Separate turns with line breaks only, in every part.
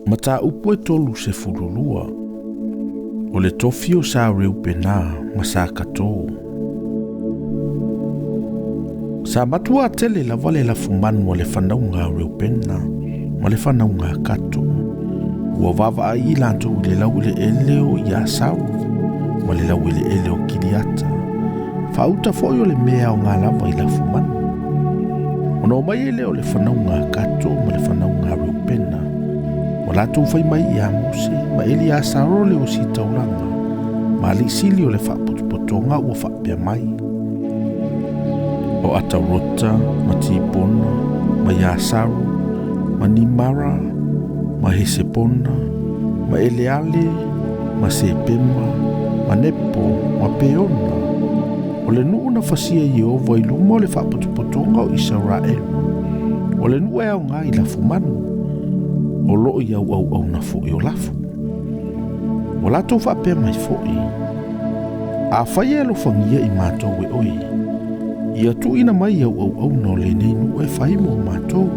Mataupu e 32. O le tofi o Sa Reupena ma Sa Katō. Sa matuā tele lava le lafumanu a le fanauga a Reupena ma le fanauga a Kato. Ua vaavaai i latou i le laueleele o Iasaru ma le laueleele o Kiliata, faauta foi o le mea aoga lava i lafumanu. Ona omai ai lea o le fanauga a Kato ma le fanauga a Reupena, ua latou fai mai ia Mose ma Eliasaro le ositaulaga ma alii sili o le faapotopotoga ua faapea mai, O Atarota ma Tipona ma Iasaru ma Nimara ma Hesepona ma Eleale ma Sepema ma Nepo ma Peona, o le nuu na fasia e Ieova i luma o le faapotopotoga o Isaraelu, o le nuu e aoga i lafumanu, o loo i auauauna foi o lafu. Ua latou faapea mai foi, Afai e alofagia i matou e oe, ia tuuina mai au auauna o lenei nuu e fai mo matou.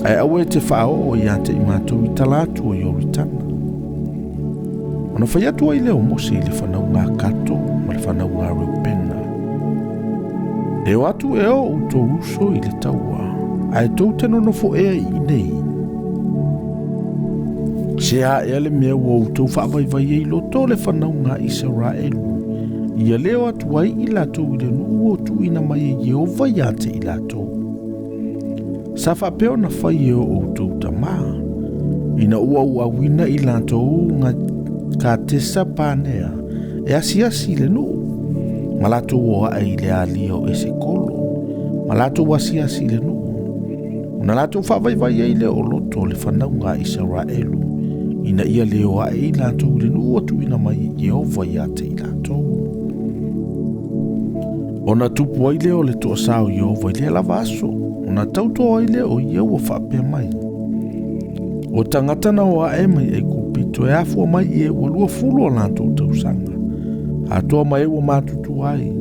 Ae aua e te faaoo ia te i matou i tala atu o Ioritana. Ona fai atu ai lea o Mose i le fanauga a Kato ma le fanauga a Reupena, E o atu ea o outou uso i le taua, ae tou te nonofo ea i inei? Se a ea le mea ua outou faavaivai ai loto o le fanauga a Isaraelu, ia le o atu ai i latou i le nuu ua tuuina mai e Ieova ia te i latou? Sa faapea ona fai e o outou tamā, ina ua auauina i latou ga Katesa Panea e asiasi i le nuu, ma latou o ae i le alia o Esekolo, ma latou asiasi i le nuu, ona latou faavaivai ai lea o loto o le fanauga a Isaraelu, ina ia le o ae i latou i le nuu ua tuuina mai e Ieova ia te i latou. Ona tupu ai lea o le toasā o Ieova i lea lava aso, ona tauto ai lea o ia ua faapea mai, O tagata na o ae mai Aikupito e afua mai i e ua 20 o latou tausaga, atoa ma e ua matutua ai,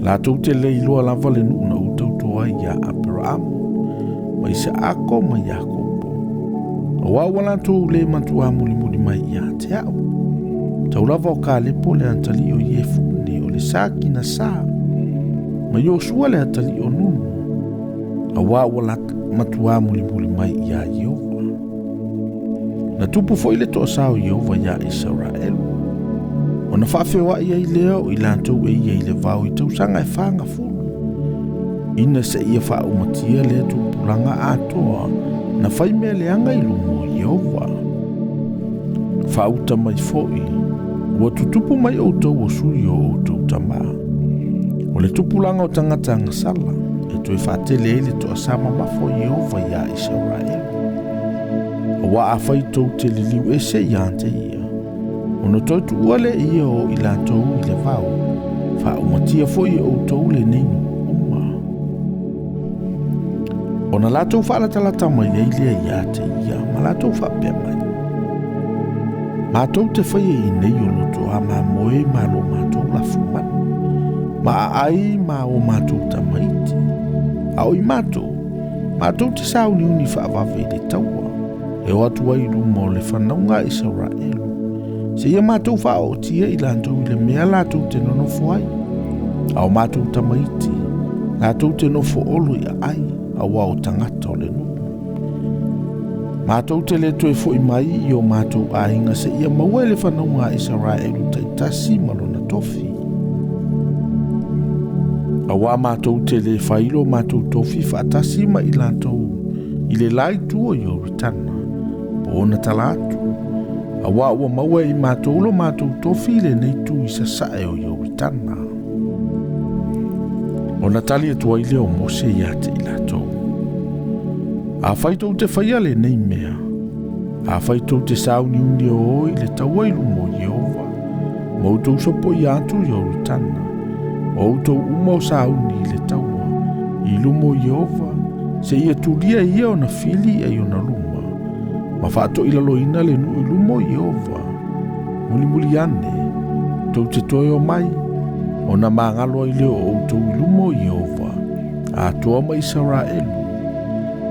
latou te le iloa lava le nuu na ou tauto ai iā Aperaamu, ma Isaako ma Iakopo, auā ua latou le matuā mulimuli mai ia te a'u. Tau lava o Kalepo le atalii o Iefune o le sa Kinasa, ma Iosua le atalii o Nunu, auā ua matuā mulimuli mai iā Ieova. Na tupu foi le toasā o Ieova iā Isaraelu, ona faafeoai ai lea o i latou e ia i le vao i tausaga e 40, ina seia faaumatia lea tupulaga atoa na fai mea leaga i luma o Ieova. Faauta mai foi, ua tutupu mai outou o sui o outou tamā, o le tupulaga o tagata agasala, e toe faatele ai le toasā mamafa o Ieova iā Isaraelu. Auā afai tou te liliu ese ia te ia, ona toe tuua lea ia o i latou i le vao, faaumatia foi e outou lenei nuu uma. Ona latou faalatalata mai ai lea ia te ia, ma latou faapea mai, Matou te faia i nei o loto a mamoe ma lo matou lafumanu, ma aai ma o matou tamaiti, a o i matou, matou te sauniuni faavave i le taua, e o atu ai i luma o le fanauga a Isaraelu, seia matou faaootia i latou i le mea latou te nonofo ai, a o matou tamaiti, latou te nofo olo i aai, auā o tagata o le nuu. Matou te le toe foi mai i o matou aiga seia maua e le fanauga a Isaraelu taitasi ma lona tofi. Auā matou te le fai lo matou tofi faatasi ma i latou i le la itu o Ioritana, po ona tala atu, auā ua maua e i matou lo matou tofi i lenei itu i sasae o Ioritana. Ona tali atu ai lea o Mose ia te i latou, Afai tou te faia lenei mea, afai tou te sauniuni e o i le taua i luma o Ieova, ma outou sopoia atu Ioritana, o outou uma o sauni i le taua, i luma o Ieova, seia tulia e ia ona fili i ona luma, ma faatoilaloina le nuu i luma o Ieova, mulimuli ane, tou te toe omai, ona magalo ai lea o outou i luma o Ieova, atoa ma Isaraelu.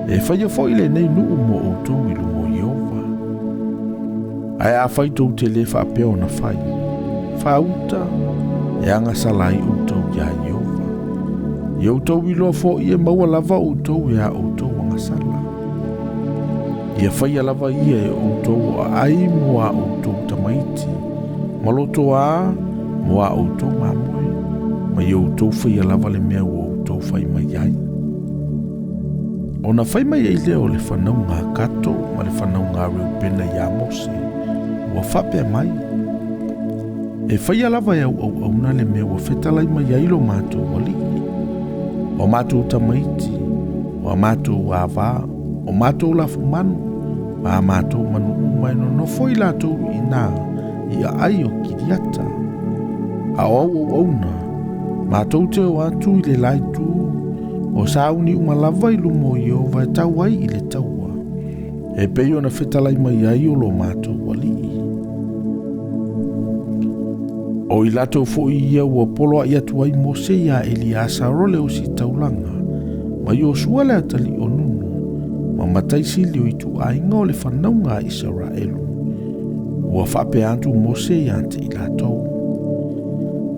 E faia foʻi lenei nuu mo outou i luga o Ieova. Ae afai tou te lē faapea ona fai, faauta e agasala ai outou iā Ieova. Ia outou iloa foʻi e maua lava outou e a outou agasala. Ia faia lava ia e outou o aai mo a outou tamaiti, ma lotoā mo a outou mamoe, ma ia outou faia lava le mea ua outou fai mai ai. Ona fai mai ai lea o le fanauga a Kato ma le fanauga a Reupena iā Mose, ua faapea mai, E faia lava e au auauna le mea ua fetalai mai ai lo matou alii, o matou tamaiti, o a matou ava, o matou lafumanu, ma a matou manu uma e nonofo i latou i ina i aai o Kiriata. A o au auauna, matou te o atu i le la itu, o sauni uma lava i luma o Ieova e tau ai i le taua, e pei ona fetalai mai ai o lo matou alii. O i latou foʻi ia ua poloaʻi atu ai Mose iā Eliasaro le ositaulaga, ma Iosua le atalii o Nunu, ma mataisili o ituaiga o le fanauga a Isaraelu. Ua faapea atu Mose ia te i latou,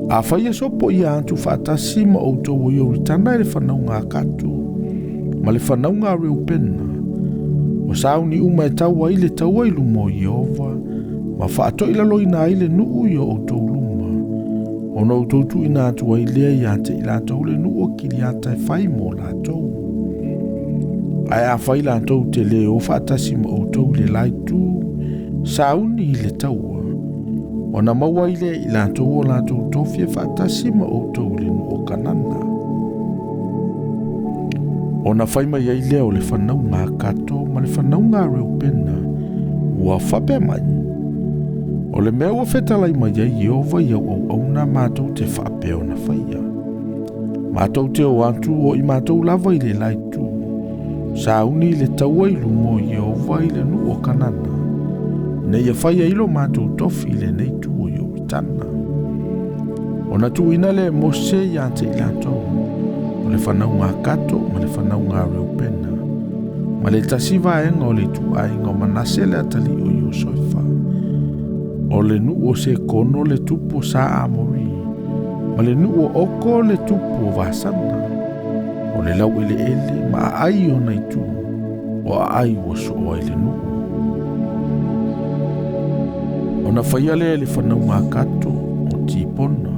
Afai e sopoia atu faatasi ma outou o Ioritana e le fanauga a Kato, ma le fanauga a Reupena, o sauni uma e tau ai le taua i luma o Ieova, ma faatoilaloina ai le nuu i o outou luma, ona outou tuuina atu ai lea ia te i latou le nuu o Kiriata e fai mo latou. Ae afai latou te lē o faatasi ma outou i le la itu, sauni i le taua, ona maua ai lea i latou o latou tofi e faatasi ma outou i le nuu o Kanana. Ona fai mai ai lea o le fanauga a Kato ma le fanauga a Reupena, ua faapea mai, O le mea ua fetalai mai ai Ieova i au auauna matou te faapea ona faia. Matou te o atu o i matou lava i le la itu, sauni i le taua i luma o Ieova i le nuu o Kanana, ina ia fai ai lo matou tofi i lenei itu o Ioritana. Ona tuuina lea e Mose ia te i latou, o le fanauga a Kato ma le fanauga a Reupena, ma le tasi vaega o le ituaiga o Manase le atalii o Iosefa, o le nuu o Sekono le tupu o Sa Amori, ma le nuu o Oko le tupu o Vasana, o le laueleele ma aai ona itu, o aai ua soo ai le nuu. Ona faia lea e le fanauga a Kato, o Tipona,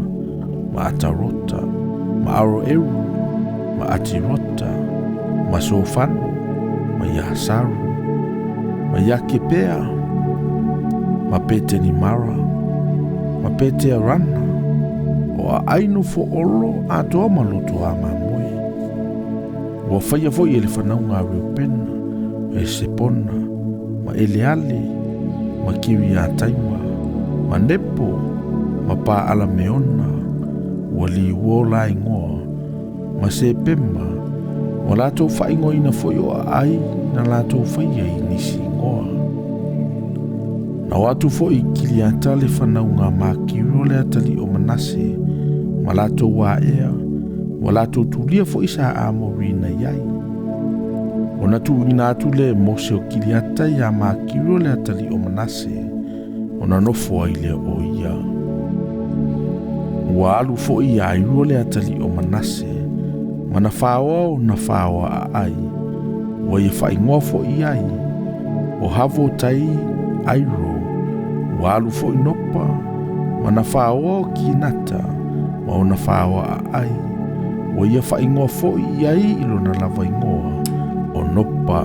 ma Atarota, ma Aroeru, ma Atirota, ma Sofano, ma Iasaru, ma Iakepea, ma Petenimara, ma Petearana, o aai nofo olo atoa ma loto a mamoe. Ua faia foʻi e le fanauga a Reupena, o Esepona, ma Eleale, ma Kiriataima, ma Nepo, ma Paalameona, ua liua o la igoa, ma Sepema, ua latou faaigoaina foi o aai na latou faia i nisi igoa. Na o atu foʻi i Kiliata le fanauga a Makiro le atalii o Manase, ma latou aea, ua latou tulia foʻi sa Amori na i ai. Ona tuuina atu lea e Mose o Kiliata iā Makiro le atalii o Manase, ona nofo ai lea o ia. Ua alu foʻi iā Iro le atalii o Manase, ma na faoa ona faoa aai, ua ia faaigoa foʻi ai, o Havo Tai Airo. Ua alu foʻi Nopa, ma na faoa o Kinata, ma ona faoa aai, ua ia faaigoa foʻi i ai i lona lava igoa, o Nopa.